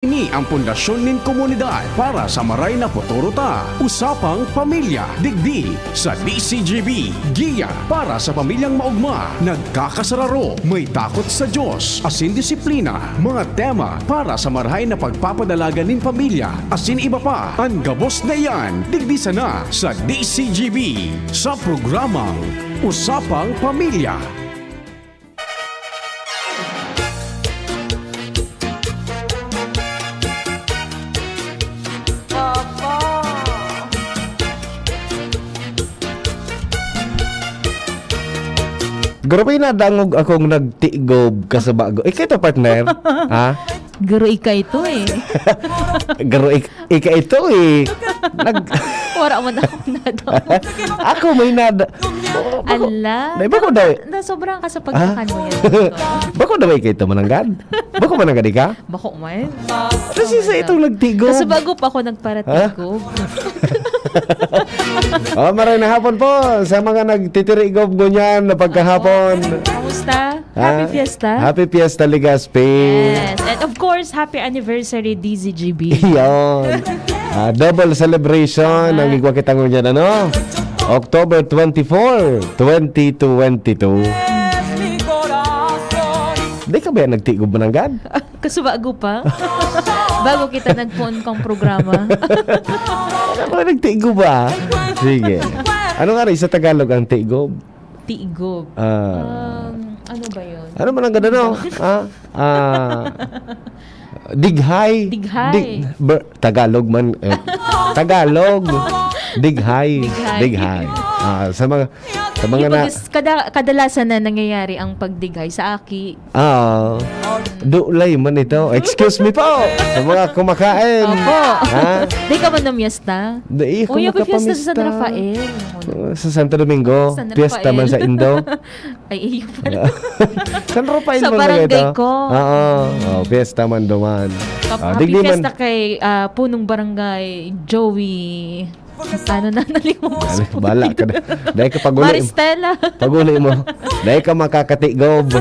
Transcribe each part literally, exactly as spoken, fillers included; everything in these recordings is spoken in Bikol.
Ini ang pundasyon nin komunidad para sa maray na futuro ta. Usapang Pamilya, digdi sa D C G B. Giya para sa pamilyang maogma. Nagkakasararo, may takot sa Diyos, asin disiplina. Mga tema para sa marahay na pagpapadalagan nin pamilya, asin iba pa. An gabos na iyan, digdi sana sa D C G B, sa programang Usapang Pamilya. Grabe, nadangog akong nagtigob ka sa bago. Ikaw ito, partner? Ha? Garo ika ito eh. Garo ik- ika ito eh. Nag- Wala man akong nadangog. Ako may nada. Oh, bako- Ala, Nay, bako pero daw eh. na, nasobrahan ka sa pagkakan mo yan. Bako daw ika ito, mananggad? Bako mananggad ika? Bako man. Kasi sa itong nagtigob. Kasi bago pa ako nagparatigob. Oh, maray na hapon po sa mga nagtitirigob ngunyan na pagkahapon. Kamusta? Happy Ah, Fiesta. Happy Fiesta, Legazpi. Yes. And of course, happy anniversary, D Z G B. Iyon. Ah, double celebration Tama. Ang igwa kita ngunyan, ano? October twenty-four, twenty twenty-two. Di ka ba yan nagtigob, mananggad? Kasubago pa. Bago kita nagpoon kang programa. Ano ba nagtigob ba? Sige. Ano nga rin sa Tagalog ang tigob? Tigob. Ah. Um, ano ba yun? Ano man ang ganda, no? Ah, ah, dighay. Dighay. Dig-, ber-, Tagalog man. Eh, Tagalog. Dighay. Dighay. Dighay. Ah, sa mga, sa mga Yung na pag-, kada-, kadalasan na nangyayari ang pagdighay sa aki. Ah, dulay man ito. Excuse me po. Sa mga kumakain. Opo. Ha? Di ka man namiyesta? Di, Uy, ako happy fiesta sa San makapamista. Rafael. Oh, sa Santo Domingo, San Rafael. Fiesta man sa Indo. Ay, iyo pala. San Rafael Sa man barangay talaga ito? Ko. Oo. Oh, fiesta man duman. Kap-, Ah, happy digdi man fiesta kay, ah, punong barangay, Joey. Ano na, nalimos Ano, ko bala dito. Ka na. Dahil ka pag-uli. Maristela. Pag-uli mo. Dahil ka makakatigob.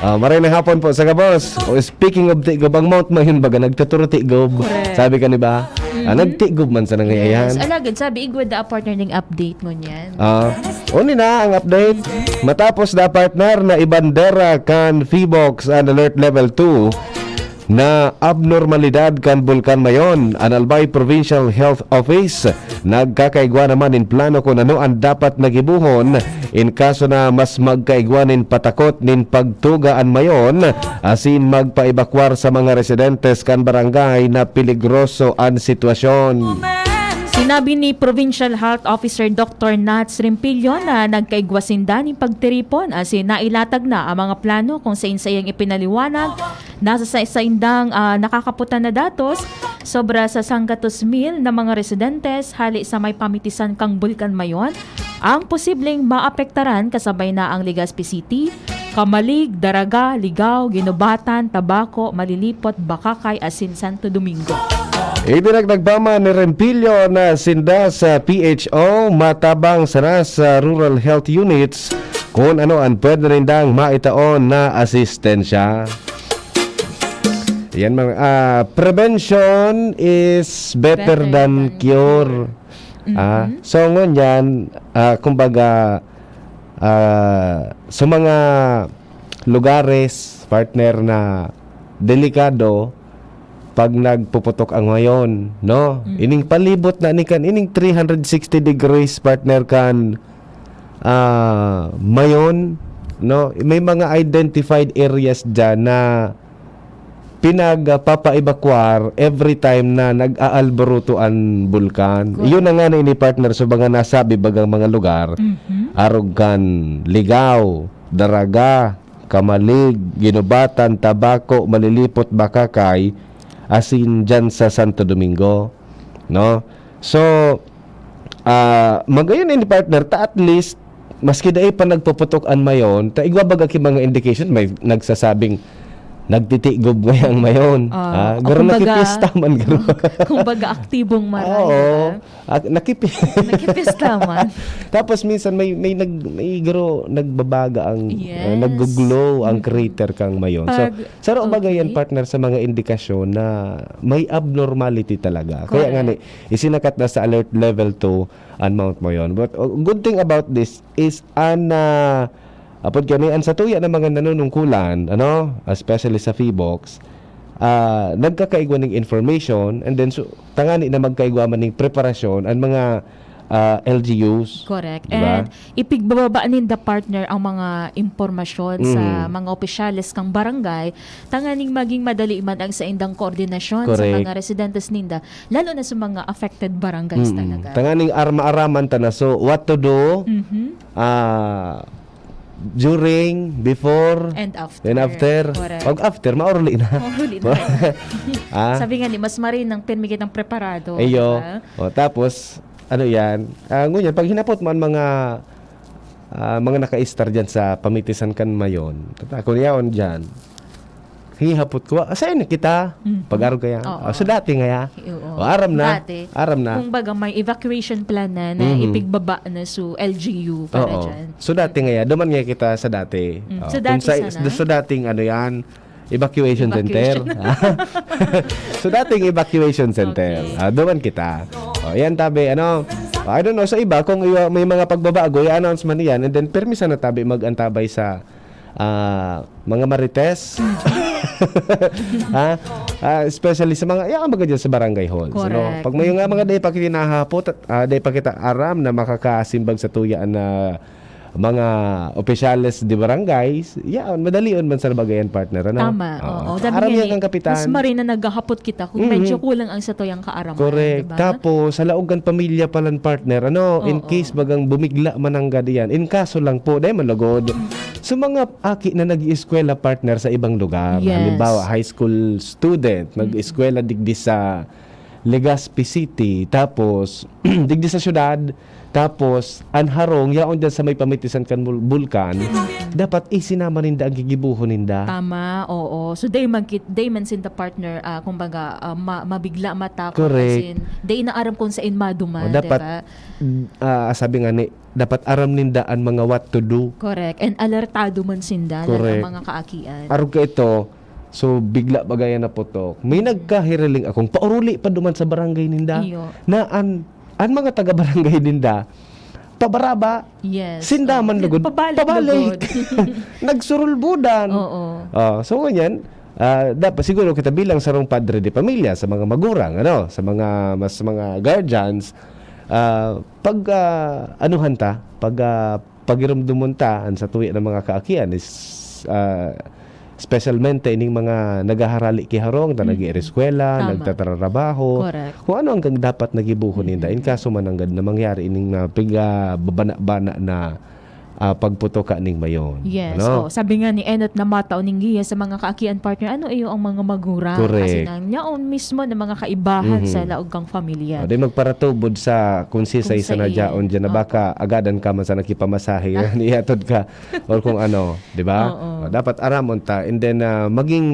Ah, maray na hapon po sa gabos. O, speaking of tigob, ang Mount Mayon baga nagtuturo tigob. Correct. Sabi ka, di ba? Ah, Mm-hmm. Nagtigob man sa nangyayari. Yes. Alagad, sabi, igwa da, partner, ning update ngunyan. Ah, uni na ang update. Matapos na, partner, na ibandera kan PHIVOLCS an Alert Level two na abnormalidad kan Bulkan Mayon, an Albay Provincial Health Office nagkakaigwa naman nin plano kun ano an dapat na gibohon in kaso na mas magkaigwa nin patakot nin pagtuga an Mayon asin magpaebakwar sa mga residentes kan barangay na peligroso an sitwasyon. Sinabi ni Provincial Health Officer Doctor Nats Rempillo na nagkaigwa sinda nin pagtiripon asin nailatag na ang mga plano kung sain saiyang ipinaliwanag na sa sa-, saindang, ah, nakakaputan na datos, sobra sa sanggatos mil na mga residentes hali sa may pamitisan kan Bulkan Mayon ang posibleng maapektaran, kasabay na ang Legazpi City, Camalig, Daraga, Ligao, Guinobatan, Tabaco, Malilipot, Bacacay asin Santo Domingo. Idinagdag pa man ni Rempillo na sinda sa P H O matabang sana sa rural health units kun ano an pwede nindang maitaon na asistensya. Yan, mga, ah, prevention is better Better than than cure. Cure. Ah, Mm-hmm. So, ngunyan, ah, kumbaga, ah, sa mga lugares, partner, na delikado pag nagpuputok ang Mayon, no? Mm. Ining palibot na ni kan, ining three hundred sixty degrees, partner, kan, ah, Mayon, no? May mga identified areas diyan na pinagpapaibakwar every time na nag-aalburuto an bulkan. Correct. Iyon na nga na ini, partner, sa mga nasabi bagang mga lugar, Mhm. arog kan Ligao, Daraga, Camalig, Guinobatan, Tabaco, Malilipot, Bacacay, asin dyan sa Santo Domingo, no? So, ah, magayon ini, partner, ta at least, maski dai pa nagpuputok an Mayon, ta igwa baga ki mga indication, may nagsasabing, nagtitigob ngayang mayon. Ah, Ah, o garo kumbaga, nakipista man, garo. Kumbaga, aktibong maray, Oo. di ba? Ak-, nakipi- Nakipista man. Tapos minsan may may nag may garo nagbabaga ang Yes. uh, nag-glow ang Mm-mm. crater kang mayon. So, Pag- saro bagay yan, okay. Partner, sa mga indikasyon na may abnormality talaga. Kaya nga ni Correct. isinakat na sa alert level two ang Mount Mayon. But uh, good thing about this is an uh, apod kani ang satuya ng mga nanunungkulan, ano, especially sa PHIVOLCS, ah, nagkakaigwa ning information, and then so, tangani na magkaigwa man ning preparasyon ang mga ah, L G Us. Correct. Di ba? And ipigbababa ninda, partner, ang mga impormasyon sa Mhm. mga opisyales kang barangay, tanganing maging madali man ang saindang koordinasyon sa Correct. mga residentes ninda, lalo na sa mga affected barangays Mm. talaga. Tanganing arma-araman ta na. So, what to do? Mhm. Ah, during, before, And after. and after. Correct. Pag after, mauruli na. Mauruli na. Ah? Sabi nga ni, mas maray nang pirmi kitang preparado, Ayo. di ba? O, tapos, ano yan? Ah, ngunyan, pag hinapot mo ang mga ah, mga nakaistar dyan sa pamitisan kan Mayon. Tata, kung yaon dyan, hihapot ko, "Ah, saan na kita?" Mhm. Pag-arog kaya, Oo. "Ah, so dati ngaya?" Oo. O, aram na. Dati. Aram na. Kumbaga, may evacuation plan na, na Mhm. ipigbaba na sa L G U para Oo. dyan. So dati ngaya, duman nga kita sa dati. Mm. Oh, So, kung dati sa, sana? sa dating ano yan, evacuation center. Evacuation. So dating evacuation center. Okay. Ah, duman kita. Oh, yan tabi, ano. I don't know, sa iba, kung iwa- may mga pagbabago, i-announce man yan, and then permisan na tabi mag-antabay sa ah, mga marites. Ha? Ah, especially sa mga, yan, mga dyan sa barangay halls. Ano? Correct. Pag may nga mga day pa kita nahapot, at, ah, day pa kita aram na makakasimbag sa tuya na mga opisyales de barangays, yan, madalion man sa bagayan, partner. Ano? Tama, oo. Sabi Aram nga yan ni, kang kapitan. Mas maray na naghahapot kita kung Mhm. medyo kulang ang satuyang kaaraman, Correct. di ba? Tapos, sa laog kan pamilya palan, partner, ano, in Oo. case bagang bumigla man ang gadi yan, in kaso lang po, dahil malugod. So, mga aki na nag-ieskwela, partner, sa ibang lugar, Yes. halimbawa, high school student, nag-eskwela digdi sa Legazpi City, tapos, digdi sa syudad, tapos, an harong, yaon dyan sa may pamitisan kan bul-, bulkan, dapat isinama ninda ang gigibuhon ninda. Tama, oo. So, day man, kit, day man sinda, partner, ah, kumbaga, ah, ma, mabigla, matakot, Correct. As in, day na aram kung saan maduman, O, dapat, di ba? ah, sabi nga ni, dapat aram ninda an mga what to do. Correct. And alertado man sinda, lalo Correct. ang mga kaakian. Arog ka ito, so bigla bagay na putok. May nagkahiriling akong pauruli pa duman sa barangay ninda. Iyo. Na an, an mga taga-barangay ninda, pabaraba, Yes. sinda Oo. man lugod, Pabalik, pabalik. lugod. Nagsurulbudan. Oo. Ah, so ngunyan, ah, dapat siguro kita bilang sarong padre de pamilya sa mga magurang, ano, sa mga mas mga guardians, ah, pag ah, anuhan ta, pag ah, pagirumduman ta an sa tuya ng mga kaakian is ah, specialmente ining mga naghaharali ki harong, ta Mm. nag-iireskwela, Tama. nagtatrabaho, Correct. kung ano ang dapat nagibuhon ninda, in kaso man nanggad na mangyari ining na piga babana-bana na ah, pagputoka ning mayon. Yes. Ano? Oh, sabi nga ni Enot na matao ning giya sa mga kaakian, partner, ano iyo ang mga magurang? Correct. Kasi nang yaon mismo na mga kaibahan Mhm. sa laog kang pamilya. O, di magparatubod sa kung sisay Kung sa sa nadyaon iyo. dyan na Opo. baka agadan ka man sa nakipamasahe na ihatod ka or kung ano, di ba? Oo. O, dapat aramon ta and then ah, maging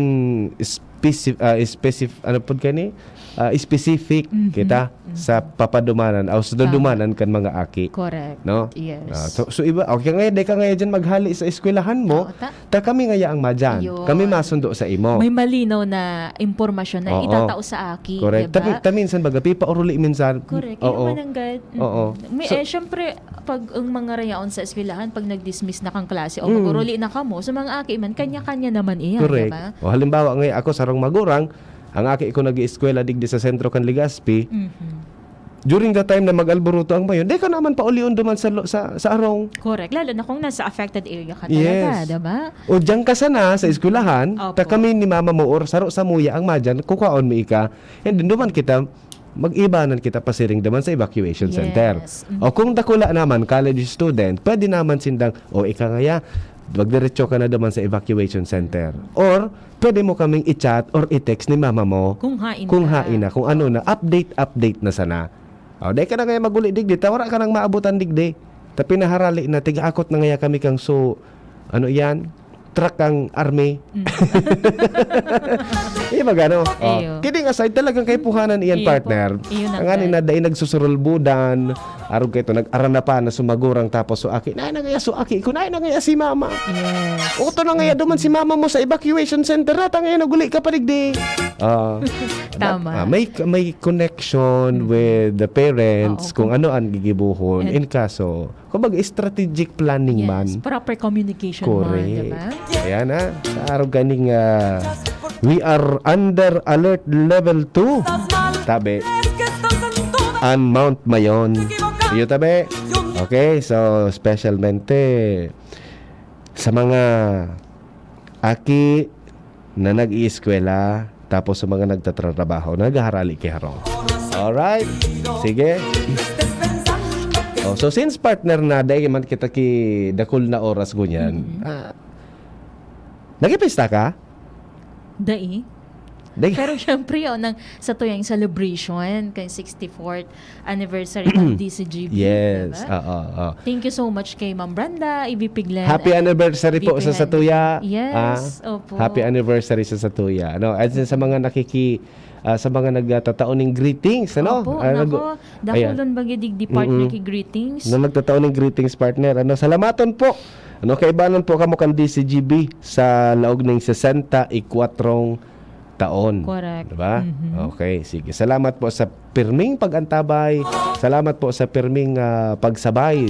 specific, ah, specific, ano po kani? Ah, specific Mhm. kita Mhm. sa papadumanan o sa Tama. dudumanan kan mga aki. Correct. No? Yes. Ah, so, so iba, okay nga, di ka nga dyan maghali sa eskwelahan mo, Oo, ta- ta kami nga ang madyan. Yun. Kami masundo sa imo. May malinaw na impormasyon na Oo. itatao sa aki, Correct. di ba? Ta-, ta minsan baga, pipauruli minsan. Correct. Oo. Yun mananggad. Mm. Oo. May, So- eh, syempre, pag ang mga rayaon sa eskwelahan, pag nag-dismiss na kang klase o Mm. mag-uruli na kamo, sa mga aki man, kanya-kanya naman iyan, Correct. di ba? O, halimbawa, ngayon, ako sarong magurang, ang aki ko nag-eskwela digdi sa sentro kan Legazpi. Mhm. During the time na mag-alboroto ang mayon, di ka naman paulion duman sa, lo- sa, sa arong. Correct. Lalo na kung nasa affected area ka talaga, Yes. di ba? O diyan ka sana sa eskwelahan, Opo. ta kami ni mama mo or saro sa muya ang madyan, kukuhaon mo ika. And then, duman kita, mag-ibanan kita pasiring duman sa evacuation Yes. center. Mm. O kung dakula naman, college student, pwede naman sindang, "O, ika ngaya, magdiretso ka na duman sa evacuation center." Or, pwede mo kaming i-chat or i-text ni mama mo. Kung hain Kung ka. hain na, kung ano na, update, update na sana. O, dahil ka na ngaya maguli digdi, ta wala ka nang maabutan digdi. Ta pinaharali na, tiga-akot na ngaya kami kang so, ano yan? truck ang army. Mm. Di ba gano? Oh, Iyo. Kidding aside, talagang kaipuhanan iyan, Iyo po. Partner. Iyo na Ang ani nga. Na dai nagsusurulbudan, arog kayo, nag-aranapan na sumagurang tapos so aki, "Naay na ngaya so aki ko, naay na ngaya si mama." Yes. Uto na ngaya duman si mama mo sa evacuation center, nata ngaya naguli ka pa digdi. Ah, Tama. Ah, may, may connection Mm. with the parents Oo, kung kung ano ang gigibuhon. And In kaso, kumbaga, strategic planning Yes, man. Proper communication man, Correct. Di ba? Ayan, ha. Sa araw ganing, ah, we are under alert level two. Tabi. An Mount Mayon. Iyo, tabi. Okay, so, specialmente sa mga aki na nag-iiskwela, tapos sa mga nagtatrabaho, naghaharali ki harong. Alright? Sige. Oh, so since, partner, na dai man kita ki dakul na oras ngunyan, Mm. ah, nagipista ka? Dai. Dai. Pero syempre, oh, nang, sa tuyang celebration, kay sixty-fourth anniversary ng D C G B, Yes, di ba? Oo, oo. Thank you so much kay Ma'am Brenda, Ibipig Len, Happy and anniversary po sa Ibipig Satuya. Yes, Ah, opo. Happy anniversary sa Satuya. Ano, at sa, sa mga nakiki-, ah, sa mga nagtatao ng greetings, ano? Opo, Ah, nag- nako, ayan. Dakulon ba gid digdi, partner, Mm-mm. ki greetings? Na nagtatao ng greetings, partner. Ano, salamaton po. Ano, kaibanan po kamo kan D C G B sa laog ning sesenta y kwatro taon. Correct. Diba? Mhm. Okay, sige. Salamat po sa pirming pag-antabay. Salamat po sa pirming, ah, pagsabay.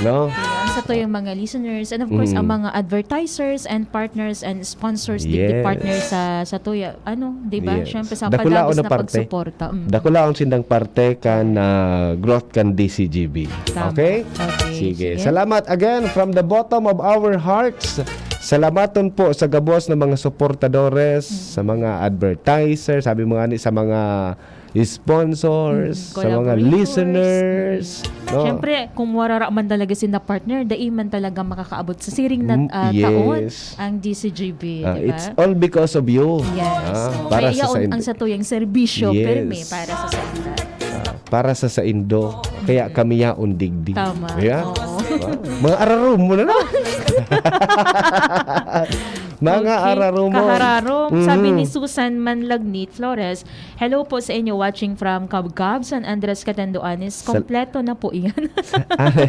Ano? Ayan, sa tuyang mga listeners and of course, Mm. ang mga advertisers and partners and sponsors, digdi Yes. partners sa, sa tuya, ano, di ba? Yes. Siyempre, sa Dakulaon padagos na na parte. pagsuporta. Mm. Dakulaon sindang parte kan, ah, growth kan D C G B. Tama. Okay? Okay, Sige. sige. Salamat again from the bottom of our hearts. Salamaton po sa gabos na mga suportadores, Mm. sa mga advertisers, sabi mo nga ni, sa mga sponsors, Mm, sa mga collaborators. listeners, Mm. no? Siyempre, kung warara man talaga sinda, partner, dai man talaga makakaabot sa siring na, Mm, ah, taon yes. ang D C G B, Ah, di ba? It's all because of you. Yes. Ah, para Kaya sa yaon saindo. ang satuyang serbisyo, Yes. pirmi para sa saindo. Ah, para sa saindo. Kaya Mm. kami yaon digdi. Tama. Yeah? Oo. Ah, mga ararom mo na, no? Mga Okay. ararom mo. Kahararom. Sabi Mm. ni Susan Manlagnit Flores, "Hello po sa inyo, watching from Cabcab, San Andres, Catanduanes." Sal- Kompleto na po iyan. Sa-, ano,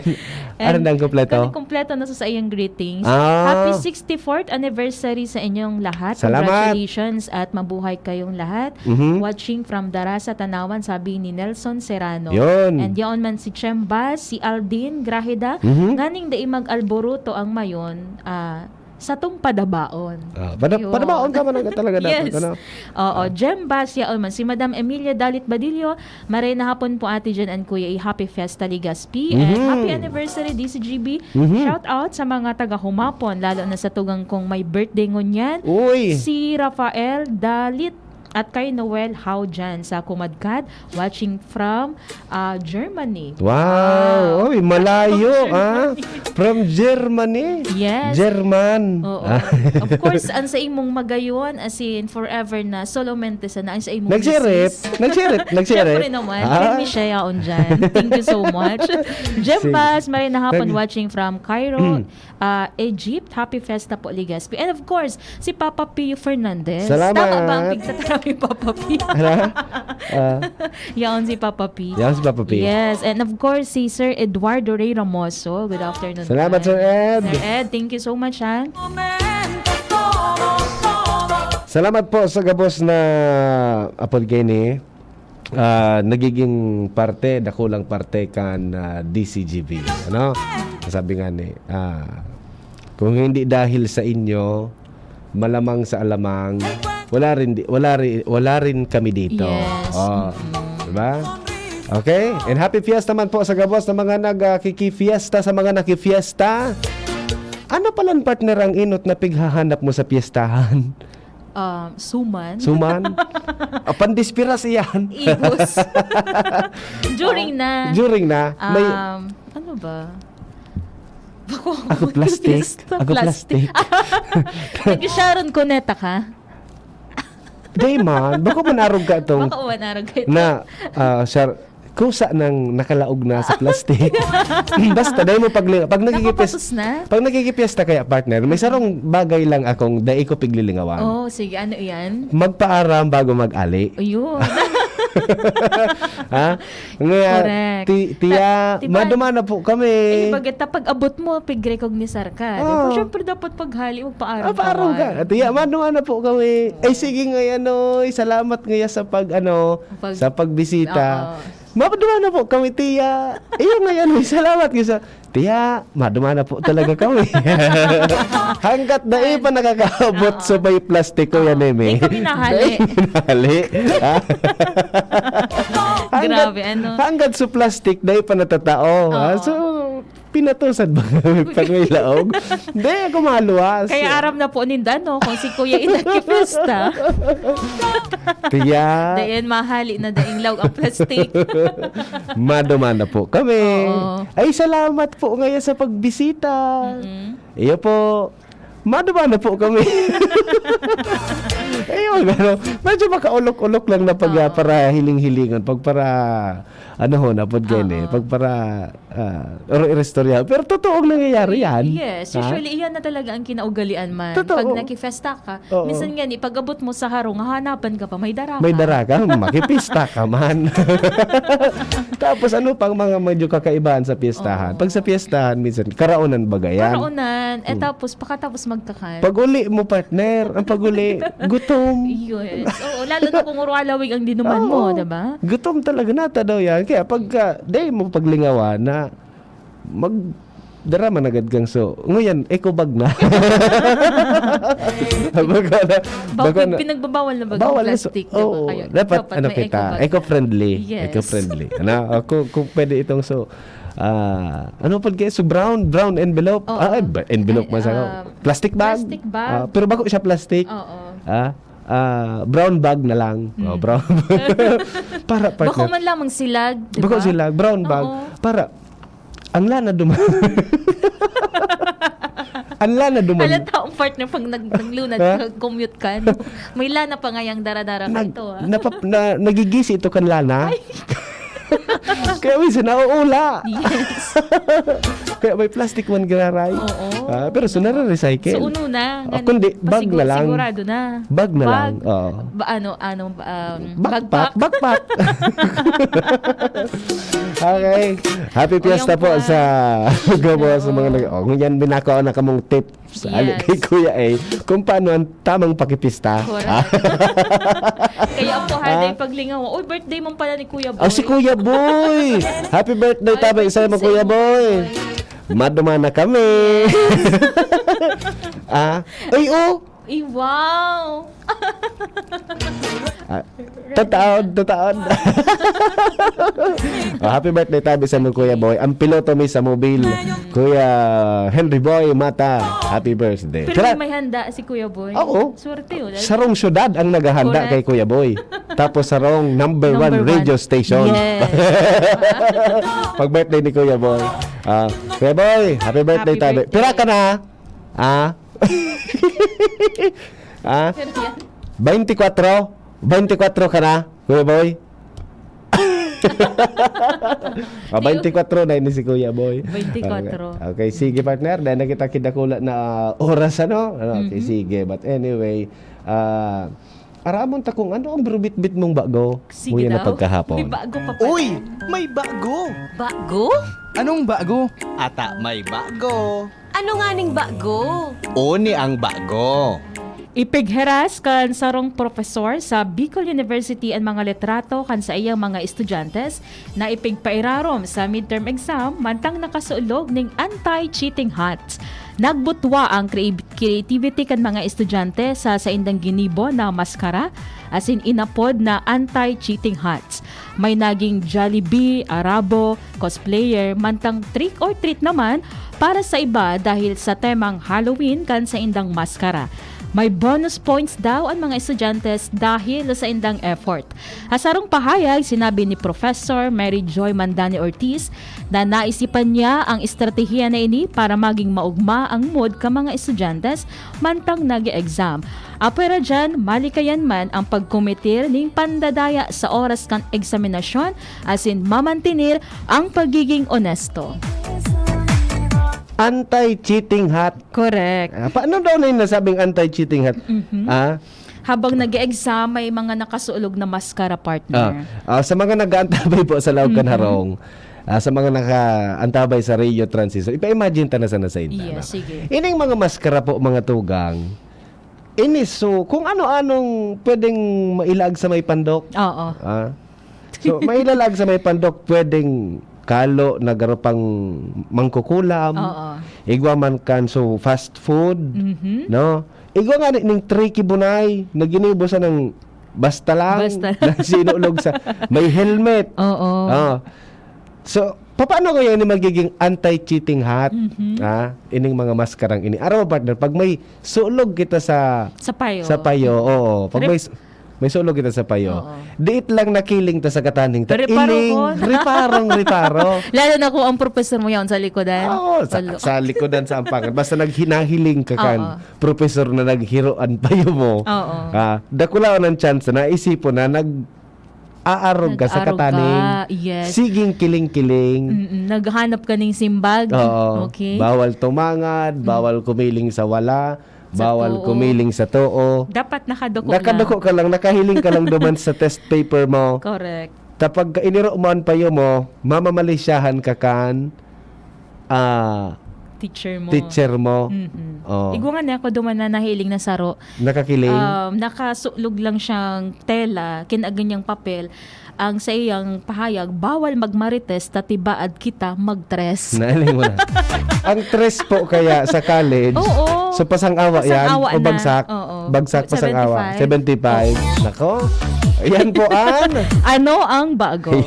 And ano na ang kompleto? Kani kompleto na sa, sa iyang greetings. Ah. Happy sixty-fourth anniversary sa inyong lahat. Salamat. Congratulations at mabuhay kayong lahat. Mhm. Watching from Darasa, Tanawan, sabi ni Nelson Serrano. Yun. And yaon man si Chembas, si Aldin Graheda, Mhm. nganing dai mag-alboroto ang Mayon, ah, satong padabaon. Ah, pada-, Yun. padabaon ka man talaga dapat, Yes. ano? Oo, Ah. Jem Bas, yaon man. Si Madam Emilia Dalit Badillo, maray na hapon po, Ate Jen and Kuya, a happy fiesta, Legazpi, and Mhm. happy anniversary, D C G B. Mhm. Shout out sa mga taga Humapon, lalo na sa tugang kong may birthday ngunyan, Uy! si Rafael Dalit at kay Noel Haujan sa Kumadkad, watching from, ah, Germany. Wow! Wow. Oy, malayo, From ah. Germany. From Germany. Yes. German. Oo. Ah. Of course, ang sa imong magayon, as in, forever na, solamente sana, ang sa imong Nag-share it. misis. Nag-share it. Nag-share Siyempre it. naman, Ah. pirmi siya yaon dyan. Thank you so much. Jem Sige. Bas, maray na hapon, Nag- watching from Cairo, ah, Egypt. Happy Fiesta po, Legazpi. And of course, si Papa Pio Fernandez. Salamat. Tama ba ang pagtatawag ni Papa Pio? Ano? Ah. Yaon si Papa P. Yaon si Papa P. Yes, and of course, si Sir Eduardo Ray Ramoso. Good afternoon, Salamat, Sir. Sir Ed. Sir Ed, thank you so much, ha. Salamat po sa gabos na apod kaini, ah, nagiging parte, dakulang parte kan, ah, D C G B. Ano? Sabi nga ni, ah, kung hindi dahil sa inyo, malamang sa alamang, wala rin di-, wala ri-, wala rin kami dito. Yes. Oh, Mm-mm. diba? Okay? And happy fiesta man po sa gabos ng mga nagkikifiesta, sa mga nakifiesta. Ano palan, partner, ang inot na pighahanap mo sa piyestahan? Um, suman. Suman? Ah, pandispiras iyan. Igos. During na. During na. May Um, ano ba? Bako Ako plastic. Yes, Ako plastic. plastic. Nag-Sharon Cuneta ka? Di man. Bako man arog ka itong Bako man arog ka ito. na, ah, Shar-, kusa nang nakalaog na sa plastic. Basta, dai mo pagli-, pag nagkikipis-, Napapatos na? pag nagkikipyesta kaya, partner, may sarong bagay lang akong dai ko piglilingawan. Oh, sige, ano iyan? Magpaaram bago mag-ali. Ayun. Ha? Nga, Correct. ti-, tiya, Ta-, tiba-, maduma na po kami. Eh, bagay, ta pag-abot mo, pig-recognisar ka. Di ba? Oo. Siyempre, dapat paghali, magpaaram Ah, paaraw ka. ka. Tiya, maduma na po kami. Ay, sige nga yan, oy. Salamat nga yan sa pag, ano, Pag-, sa pagbisita. Oo. Maduma na po kami, tiya. Iyo nga yan, oy. Salamat nga sa, tiya, maduma na po talaga kami. Hanggat dai pa nakakaabot Oo. sa may plastiko yan, Oo. eh, may. Dai kami nahali. Dai kami nahali. Ha? Hanggat, Grabe, ano? hanggat sa plastic, dai pa natatao. Ha? Oo. So, pinatusan ba kami pag may laog? Dai ako maluwas. Kaya aram na po ninda, no, kung si Kuya Inaki Fiesta. Tiya. Dayan, mahali na daing laog ang plastic. Maduma na po kami. Oo. Ay, salamat po ngayon sa pagbisita. Mm-mm. Iyo po. Maduma na po kami. Ayun, ano, medyo makaulok-ulok lang na pag, ah, Oo. para hiling-hilingan, pag para, ano ho, na pod gani, Oo. pag para, ah, oro-, iristorya. Pero totoong nangyayari yan. Yes, Ha? usually, iyan na talaga ang kinaugalian man. Totoo. Pag nakifesta ka, Oo. minsan nga, ni, pag-abot mo sa harong, hahanapan ka pa, may dara May ka. dara ka, makipista ka man. Tapos ano pang mga medyo kakaibahan sa piyestahan? Oo. Pag sa piyestahan, minsan, karaonan baga yan? Karaonan. Eh, Hmm. tapos, pakatapos magkakan. Pag-uli mo, partner, ang pag-uli, gutom. Yes. Oo, lalo na kung urualawig ang dinuman mo, Oo. diba? Gutom talaga, nata daw yan. Kaya pagka, dai mo paglingawan na mag-, dara man agad kang so. Ngayon, eco bag na. Baga na, Bawal, baga na. pinagbabawal na ba ang Bawal na so-, plastic, diba? oo, Kaya dapat dapat ano may kita, eco bag na. eco-friendly. Yes. Eco-friendly. Ano? Ah, kung, kung pwede itong so, ah, ano pag so brown, brown envelope? Oo. Ah, ay, ba-, envelope Ay, man sa um, plastic bag. plastic bag. Ah, pero bako siya plastic. Oo. Ah, ah, brown bag na lang. Oh, Hmm. brown bag. Para, Bako partner. man lamang silag, di Bako ba? silag, brown bag. Oo. Para, ang lana duman. Ang lana duman. Halata ang partner pag nag-, naglunad Ha? ka, commute ka, no? May lana pa ngayang dara-dara ka Nag-, ito, ah. napap-, na, nagigisi ito kan lana. Ay. Kaya minsan nauula. Yes. Kaya may plastic man giraray. Oo. Ah, pero so nare-recycle. So, uno na, Ah, ngan-, kundi bag pasigu-, na lang. sigurado na. Bag na Bag, lang. Oo. ba-, ano, ano, um, Backpack, bagpak. backpack. Okay. Happy O, Fiesta yung po kwan. sa gabos sa mga Oo. nag-, oh, ngunyan binako na kamong tip. Sa ali Yes. kay Kuya A, kung paano ang tamang pakipista. Correct. Kaya po, hard Ah? ay paglingaw. Uy, birthday mo pala ni Kuya Boy. Ah, si Kuya Boy! Happy birthday, Happy tabi, birthday sa'yo mo, sa Kuya iyo, Boy! Boy. Maduma na kami! Yes. Ah? Ay, oh! Ay, wow! Ah, tataon, tataon. Oh, happy birthday, tabi sa mong Kuya Boy. Ang piloto mi sa mobil, Kuya Henry Boy Mata. Happy birthday. Pero Kaya may handa si Kuya Boy. Oo. Swerte, oh. Sarong syudad ang naghahanda Correct. kay Kuya Boy. Tapos sarong number one Number one. radio station. Yes. Pag birthday ni Kuya Boy. Ah, Kuya Boy, happy birthday, Happy tabi. birthday. Pira ka na? Ah? Ah? Pero yan. Baintikwatro? Baintikwatro ka na, Kuya Boy? Ah, Sige. baintikwatro na ini si Kuya Boy. Baintikwatro. Okay. Okay, sige, partner. Dahil nakita kita kula na, ah, oras, ano? Ano, okay, Mhm. sige. But anyway, ah, aramon ta kung ano ang birubitbit mong bago. Sige Uy, ano daw. pagkahapon? May bago pa pala. Uy! May bago! Bago? Anong bago? Ata may bago. Ano nganing bago? Oni ang bago. Ipighiras kan sarong propesor sa Bicol University an mga litrato kan saiyang mga estudyante na ipigpairarom sa midterm exam mantang nakasulog ning anti-cheating hats. Nagbutwa ang crea-, creativity kan mga estudyante sa saindang ginibo na maskara, asin inapod na anti-cheating hats. May naging Jollibee, Arabo, cosplayer, mantang trick or treat naman para sa iba dahil sa temang Halloween kan saindang maskara. May bonus points daw an mga estudyante dahil sa indang effort. Sa sarong pahayag, sinabi ni Professor Mary Joy Mandani Ortiz na naisipan niya ang estratehiya na ini para maging maugma ang mood kan mga estudyante mantang nag-e-exam. Apwera diyan, malikayan man ang pagkometer nin pandadaya sa oras kan eksaminasyon asin mamantener ang pagiging onesto. Anti-cheating hat. Correct. Ah, paano daw na yung nasabing anti-cheating hat? Mhm. Ah? Habang nag-e-exam, may mga nakasulog na maskara, Ah, partner. ah, sa mga nag-aantabay po sa laog kan Mhm. harong, ah, sa mga nag-aantabay sa radio transistor, ipa-imagine ta na sana sa inyo. Yes, sige. Ining mga maskara po, mga tugang, ini so, kung ano-anong pwedeng mailag sa may pandok. Oo. Ah? So, mailalag sa may pandok, pwedeng kalo na garo pang mangkukulam. Oo. Igwa man kan, so, fast food. Mhm. No? Igwa nga ni- ning tricky bunay na ginibo sa nang basta lang Basta lang. na sinulog sa may helmet. Oo. Ah. So, paano kaya ini magiging anti-cheating hat? Mhm. Ah, ining mga maskarang ini. Araw, partner, pag may sulog kita sa Sa payo. sa payo, oo. Pag Rep- may s- may sulog kita sa payo. Oo. Diit lang nakiling ta sa kataning ta. Reparo Ining, ko. Reparong, reparo. Lalo na kung ang professor mo yan sa likodan. Oo, sa, Walo. sa likodan sa ampangan. Basta naghinahiling ka kan Oo. professor na naghiroan payo mo. Oo. Ah, dakulaon ang chance na isipon na nag aarog ka sa Nag-arog kataning. ka, yes. Siging kiling-kiling. Mm-mm. Naghanap ka ning simbag. Oo. Okay. Bawal tumangad, bawal kumiling sa wala, Sa bawal too. Kumiling sa too. Dapat nakaduko na. Nakaduko ka lang, nakahiling ka lang duman sa test paper mo. Correct. Kapag iniro mo ang payo mo, mamamalisyahan ka kan ah, Teacher mo. Teacher mo. Mm-mm. Oh. Igwa nga na ako duman na nahiling na saro. Nakakiling. Um, nakasulog lang siyang tela, kinagan niyang papel. Ang sa iyang pahayag, bawal magmarites, tatibaad kita magtres. Nailing mo na. Ang tres po kaya sa college, Oo. so pasang-awa yan? Pasang-awa O na. bagsak? Oo. Bagsak pasang-awa? Seventy-five. Seventy-five. Nako. Ayan po, an. Ano ang bago?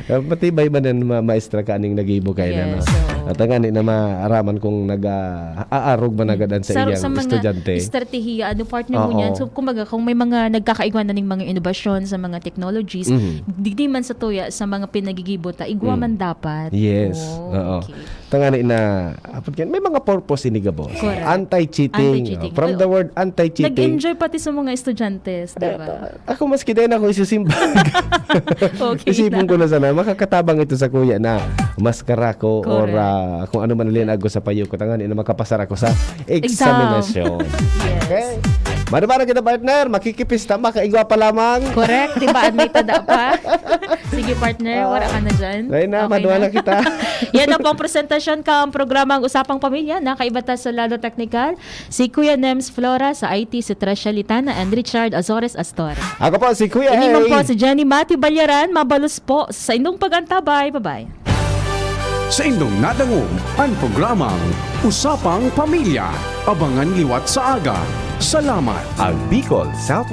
Ah, matibay man yan, ma- maestra ka aning nagibo kayo na, no? Yes, oo. At ang ani na maaraman kung nag-aarog man agad sa, Sa, iyang sa mga estudyante. Estratehiya, ano, partner mo Oo. niyan? So, kumbaga, kung may mga nagkakaigwa na ning mga inobasyon sa mga technologies, Mhm. digdi man sa tuya sa mga pinagigibo ta, igwa Mm. man dapat. Yes. Oh, Oo. okay. Tangani na, apod yan, may mga purpose ini gabos. Correct. Anti-cheating. Anti-cheating. From Ay, the word anti-cheating. Nag-enjoy pati sa mga estudyante, di ba? Ako maski din ako isisimbag. Okay Isipon na. Ko na sana, makakatabang ito sa kuya na maskara ko or Correct. Ah, kung ano man ang linag ko sa payo ko, tangani na makapasar ako sa examination. Yes. Okay? Mano ba na kita, partner? Makikipista, makaigwa pa lamang. Correct, di ba? Admit na pa. Sige, partner, wala ka na dyan. Ay na, Okay madwa na kita. Yan na po ang presentasyon ka ang programang Usapang Pamilya. Nakaiba ta sa lado teknikal, si Kuya Nems Flora sa I T, si Tresha Litana, and Richard Azores Astor. Ako po si Kuya Ini man A. Po si Jenny Mati Balyaran. Mabalos po sa indong pag-antabay. Bye-bye. Sa indong nadangog, ang programang Usapang Pamilya. Abangan liwat sa aga. Salamat. Ang Bicol South